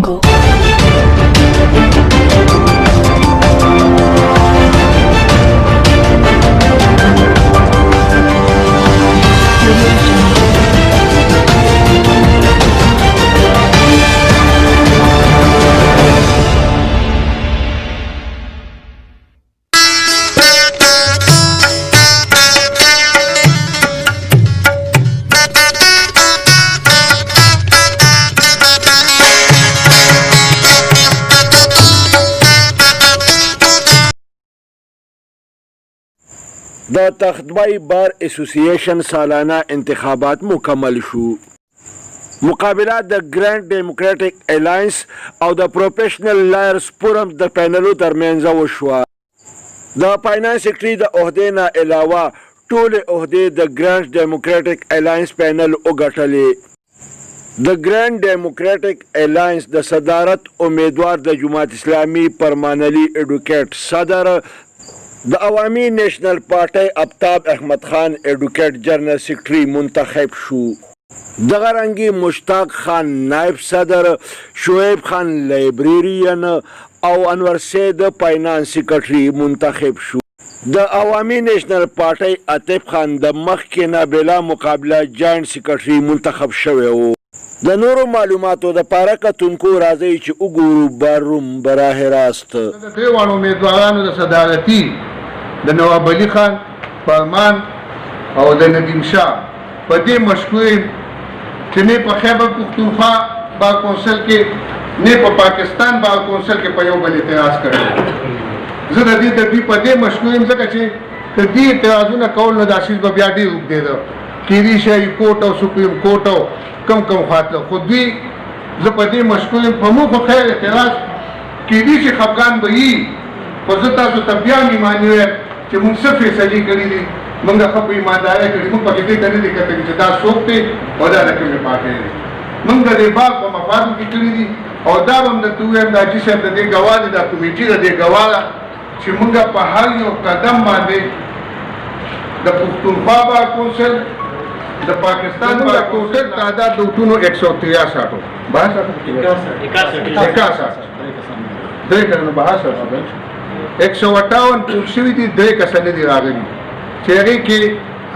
Jungle. Audio Jungle. د تختبای بار اسوسییشن سالانه انتخابات مکمل شو. مقابله د ګرینډ ډیموکراټک الاینس او د پروفیشنل لایرز فورم د پینلو ترمنځ وشوه. د فاینانس سیکرټري د عهدې نه علاوه ټولې عهدې د ګرینډ ډیموکراټک الاینس پینل وګټلې. د ګرینډ ډیموکراټک الاینس د صدارت امیدوار د جماعت اسلامي پرمان علي ایډوکیټ صدر، د عوامي نیشنل پارټۍ افتاب احمد خان ایډوکیټ جنرل سیکرټري منتخب شو. دغه رنګي مشتاق خان نائب صدر، شعیب خان لایبریرین او انور سید فاینانس سیکرټري منتخب شو. د عوامي نیشنل پارټۍ عاطف خان د مخکې نه بلا مقابله جاینټ سیکرټري منتخب شوی و. د نورو معلوماتو د پاره کتونکو راځئ چې وګورو بارروم براه راست. د درې واړو امیدوارانو د صدارتي د نواب علي خان فرمان او د ندیم شاه په دې مشکور یم چې نه په خیبر پښتونخوا بار کونسل کې، نه په پاکستان بار کونسل کې په یو بل اعتراض کړی. زه د دې د دوی په دې مشکور یم، ځکه چې که دې اعتراضونه کول نو دا څیز به بیا ډېر اوږدېده، کېدی شي های کورټ او سپریم کورټ او کم کم خوا تله. خو دوی زه په دې مشکور یم. په موږ خو خیر اعتراض کېدی شي، خفګان به یي، خو زه تاسو ته بیا هم ایماني وایم چې موږ څه فیصلې کړې دي، موږ ښه په ایماندارۍ کړي. موږ پکې دې ته نه دي کتلي چې دا څوک دی او دا د کومې پارټۍ دی. موږ د دې باغ په مفادو کې کړي دي او دا به هم درته ووایم، د حاجي صاحب د دې ګواه دی، دا کمیټي د دې ګواه ده چې موږ په هر یو قدم باندې د پښتونخوا بار کونسل، د پاکستان بار ټوټل تعداد د ووټونو 163، 61، درې کسان 62، 158 پول شوي دي. درې کسان نه دي راغلي چې هغې کې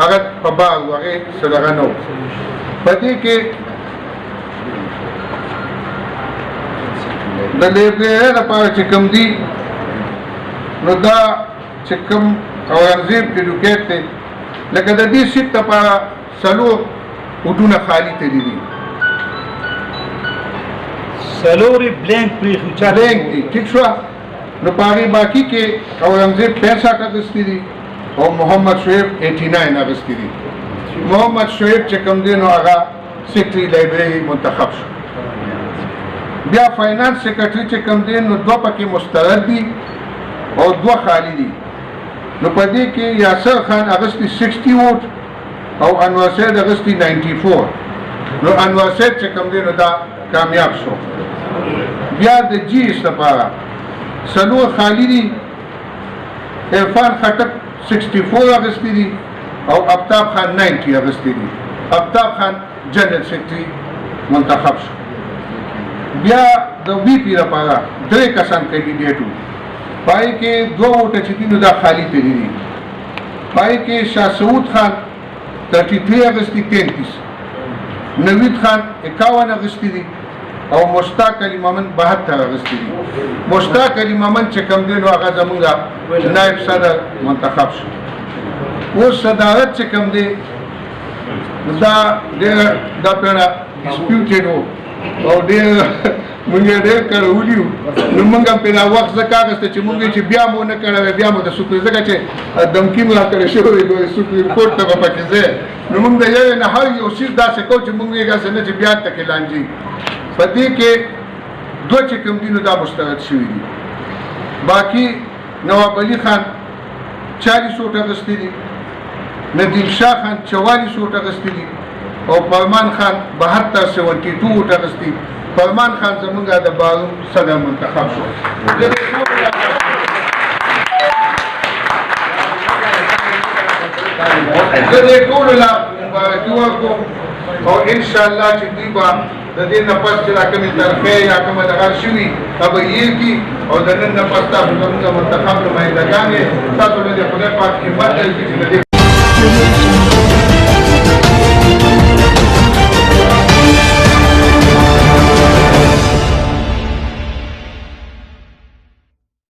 هغه په باغ و، هغې څه دغه نه و. په دې کې د لیبرېرۍ لپاره چې کوم دي، نو دا چې کوم اورنګزیب ایډوکیټ دی، لکه د دې سیټ لپاره څلور ووټونه خالي تللي دي. څلور یې بلانک پرېښي چا؟ بلانک دي، ټیک شوه. نو په هغې باقي کې اورنګزیب 65 اخیستي دي او محمد شعیب 89 اخیستي دي. محمد شعیب چې کوم دی نو هغه سیکرټري لایبرېري منتخب شو. بیا فاینانس سیکرټري چې کوم دی نو دوه پکې مسترد دي او دوه خالي دي. نو په دې کې یاسر خان اخیستي 60 ووټ او انور سید اخیستي 94. نو انور سید چې کوم دی نو دا کامیاب شو. بیا د جی اس لپاره څلور خالي دي. عرفان خټک 64 اخیستي دي او افتاب خان 90 اخیستي دي. افتاب خان جنرل سیکرټري منتخب شو. بیا د وی پی لپاره درې کسان کینډیډیټ وو، پای کې دوه ووټه چې دي نو دا خالي تللي دي. پای کې شاه سعود خان 33 اخیستي، 33، نوید خان 51 اخیستي دي او مشتاق علي ممن 72 اخیستي دي. مشتاق علي ممن چې کوم دی نو هغه زمونږ نائب صدر منتخب شو. اوس صدارت چې کوم دی، دا ډېر دا پیړه ډیسپیوټډ وو او ډېر مونږ یې ډېر کړولي وو. نو مونږ هم پرې دا وخت ځکه اخیسته چې مونږ یې چې بیا مو نه کړی وی، بیا مو د سپریم، ځکه چې دمکي مو راکړی شوی وي، ګورې سپریم کورټ ته به پکې ځې. نو مونږ د یوې نه هر یو څیز داسې کوو چې مونږ یې داسې نه چې بیا هلته کې لانجې. په دې کې دوه چې کوم دي نو دا مسترد شوي دي. باقي نواب علي خان 40 ووټ اخیستي دي، ندیم شاه خان 44 ووټ اخیستي دي او فرمان خان 72، 72 ووټ اخیستي. فرمان خان زمونږ د باروم صدر منتخب شو. زه دې ټولو له زه دې ټولو له مبارکي ورکوم او انشاءالله چې دوی به د د دې نه پس چې دا کومې ترخې یا کومه دغه شوي دا به یې کړي. او د نن نه پس تاسو زموږ منتخب نمایندګان یې، تاسو له دې خدای پاک همت درکړي چې د دې